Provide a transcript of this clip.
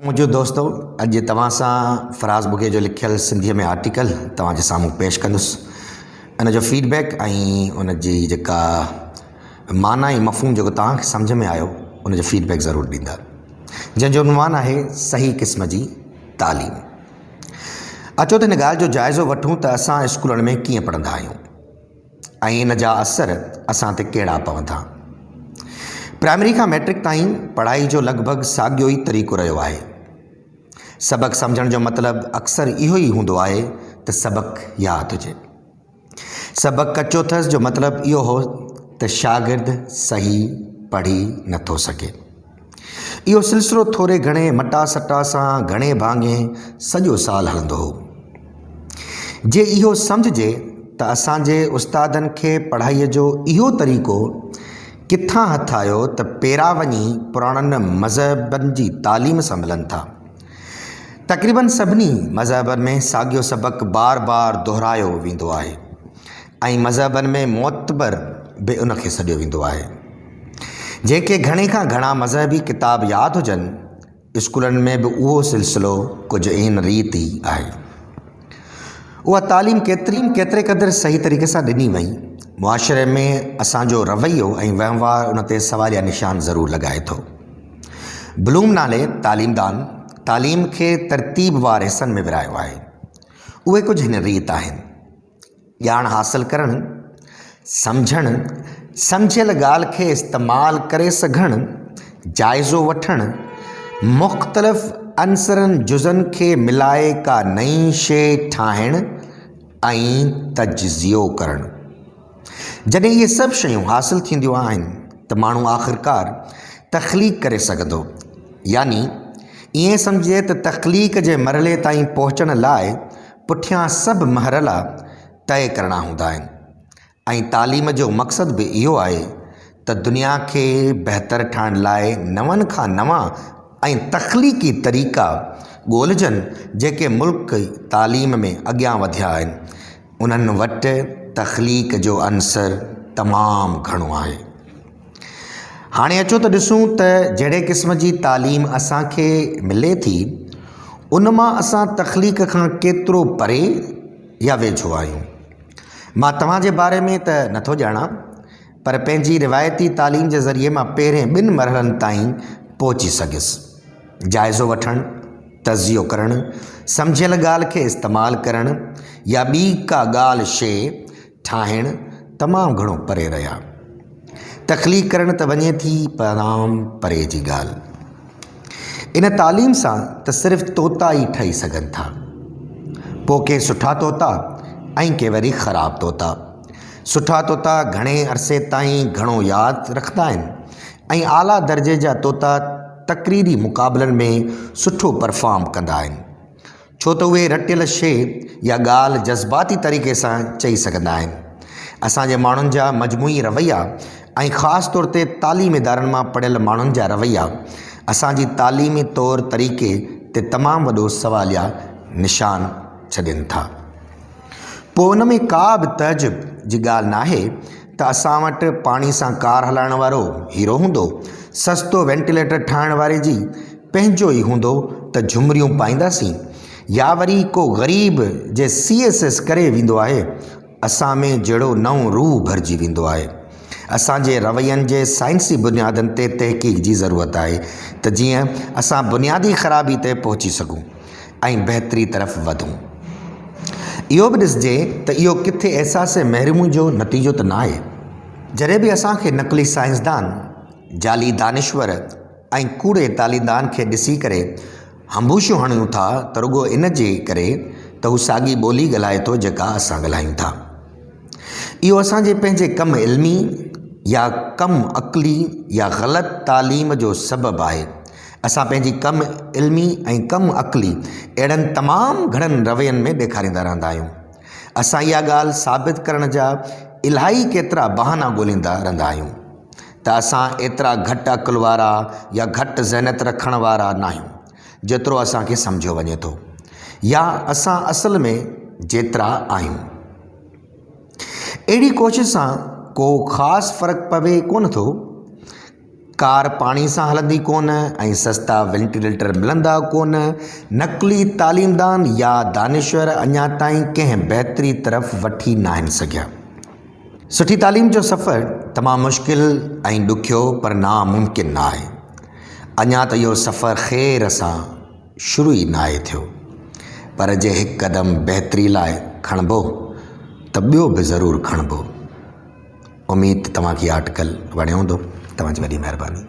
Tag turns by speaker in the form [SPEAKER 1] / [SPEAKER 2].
[SPEAKER 1] منهنجو دوستو اڄ توهان سان فراز ٻگهي جو لکيل سنڌيء ۾ آرٽيڪل توهان جي سامهون پيش ڪندس ان جو فيڊ بيڪ ۽ ان جي جيڪا معنيٰ ۽ مفهوم جيڪو توهان کي سمجهه ۾ آيو ان جو فيڊ بيڪ ضرور ڏيندا جنهن جو عنوان آهي صحيح قسم جي تعليم اچو ته هن ڳالهه جو جائزو وٺون ته اسان اسڪولن ۾ ڪيئن پڙهندا آهيون ۽ ان جا اثر اسان تي ڪهڙا پون ٿا. پرائمري کان مئٽرڪ تائين پڙهائي جو لڳ ڀڳ ساڳيو ئي طريقو رهيو آهي. سبق سمجهڻ جو مطلب اڪثر اهو ئي هوندو آهي ته سبق ياد هجي. سبق ڪچو اٿس جو مطلب اهو هو ته شاگرد صحيح پڙهي نٿو سگهي. اهو سلسلو ٿوري گهڻي مٽا سٽا سان گهڻي ڀاڱي سڄو سال هلندو هو. جي اهو سمجهجي ته اسان جي استادن کي پڙهائيء جو اهو طريقو ڪٿان هٿ آيو ته پيرا وڃي پراڻن مذهبن جي تعليم سان ملن ٿا. تقريبن سڀني مذهبن ۾ ساڳيو سبق بار بار دهرايو ويندو آهي ۽ مذهبن ۾ معتبر به ان کي سڏيو ويندو آهي. جنهن کي گهڻي کان گهڻا مذهبي ڪتاب ياد هجن، اسڪولن ۾ به اهو سلسلو ڪجهه ان ريت ئي آهي. اها تعليم ڪيتري ڪيتري قدر صحيح طريقي سان ڏني وئي، معاشري ۾ اسان جو رويو ۽ وهنوار ان تي سواليه نشان ضرور لڳائي ٿو. بلوم نالي تعليمدان تعليم کي ترتيب وار حصن ۾ ورهايو آهي. اهي ڪجهه هن ريت آهن. ڄاڻ حاصل ڪرڻ، سمجهڻ، سمجهيل ڳالهه کي استعمال ڪري سگهڻ، جائزو وٺڻ، مختلف عنصرن جزن کي ملائي ڪا نئين شيء ٺاهڻ ۽ تجزيو ڪرڻ. جڏهن اهي سڀ شيون حاصل ٿينديون آهن ته ماڻهو آخرڪار تخليق ڪري سگهندو. يعني ائين سمجهجي ته تخليق جي مرحلي تائين پهچڻ لاء پٺيان سڀ مرحلا طئي ڪرڻا هوندا آهن ۽ تعليم جو مقصد به اهو آهي ته دنيا کي بهتر ٺاهڻ لاء نون کان نوان ۽ تخليقي طريقا ڳولجن جيڪي ملڪ تعليم ۾ اڳيان وڌيا آهن انهن وٽ تخليق جو عنصر تمام گهڻو آهي. هاڻي اچو ته ڏسون ته جهڙي قسم جي تعليم اسان کي ملي ٿي ان مان اسان تخليق کان ڪيترو پري يا ويجهو آهيون. مان توهان جي باري ۾ ته نٿو ڄاڻان پر پنهنجي روايتي تعليم جي ذريعي مان پهرين ٻن مرحلن تائين پهچي سگهيس. جائزو وٺڻ، تجزيو ڪرڻ، سمجهيل ڳالهه کي استعمال ڪرڻ يا ٻي ڪا ڳالهه شيء ٺاهڻ تمام گهڻو پري رهيا. تخليق ڪرڻ ته وڃي ٿي تمام پري جي ڳالهه. ان تعليم سان ته صرف طوطا ئي ٺهي سگهن ٿا. پوء ڪي سٺا طوطا ۽ ڪي وري خراب طوطا. سٺا طوطا گهڻي عرصي تائين گهڻو ياد رکندا آهن ۽ اعليٰ درجي جا طوطا تقريري مقابلن ۾ سٺو پرفارم ڪندا آهن ڇو ته اهي رٽيل شيء يا ڳالهه جذباتي طريقي سان چئي سگهندا آهن. اسان جي ماڻهن جا مجموعي رويا ۽ خاص طور تي تعليم ادارن مان پڙهيل ماڻهن جا رويا اسان جي تعليمي طور طريقي تي تمام وڏو سواليا نشان ڇڏين ٿا. پوء ان ۾ ڪا به تعجب جي ڳالهه ناهي ته اسان وٽ پاڻي سان ڪار هلائڻ وارو هيرو هوندو، سستو وينٽيليٽر ٺاهڻ واري جي پنهنجو ئي هوندو ته جهمريون پائينداسين يا وري ڪو غريب جي سي ايس ايس ڪري ويندو آهي اسان ۾ جهڙو نئون روح ڀرجي ويندو آهي. اسان جي روين جي سائنسي بنيادن تي تحقيق جي ضرورت آهي ته جيئن اسان بنيادي خرابي تي پهچي سگهون ۽ بهتري طرف وڌون. اهو به ڏسجي ته اهو ڪٿي احساس محرومي جو نتيجو ته ناهي. جڏهن به اسان کي نقلي سائنسدان، جعلي دانشور ۽ ڪوڙي تعليمدان کي ڏسي ڪري هنبوشيون هڻيون ٿا ته رڳو ان جي ڪري ته هو ساڳي ٻولي ڳالهائي ٿو جيڪا اسان ڳالهايون ٿا. اهو اسان جي پنهنجي ڪم علمي يا ڪم عقلي يا غلط تعليم جو سبب آهي. اسان پنهنجي ڪم علمي ۽ ڪم عقلي اهڙن تمام گهڻن روين ۾ ڏيکاريندا رهندا آهيون. اسان اها ڳالهه ثابت ڪرڻ جا الائي ڪيترا بهانا ڳوليندا رهندا آهيون ته اسان ايترا گهٽ عقل وارا يا گهٽ ذهنيت رکڻ وارا ناهيون جيترو اسان کي سمجهيو وڃي ٿو يا اسان اصل ۾ جيترا آهيون. اهڙي ڪوشش سان ڪو خاص فرق پوي ڪونه ٿو. ڪار پاڻي سان هلندي ڪونه ۽ سستا وينٽيليٽر ملندا ڪونه. نقلي تعليمدان يا دانشور اڃا تائين ڪنهن بهتري طرف وٺي ناهن سگهيا. سٺي تعليم جو سفر تمام مشڪل ۽ ڏکيو پر ناممڪن نه آهي. اڃا ته اهو سفر خير سان شروع ئي ناهي ٿيو. پر جي هڪ قدم بهتري لاء کڻبو ته ٻيو به ضرور کڻبو. اميد ته توهان کي آرٽيڪل وڻيو هوندو. توهان جي وڏي مهرباني.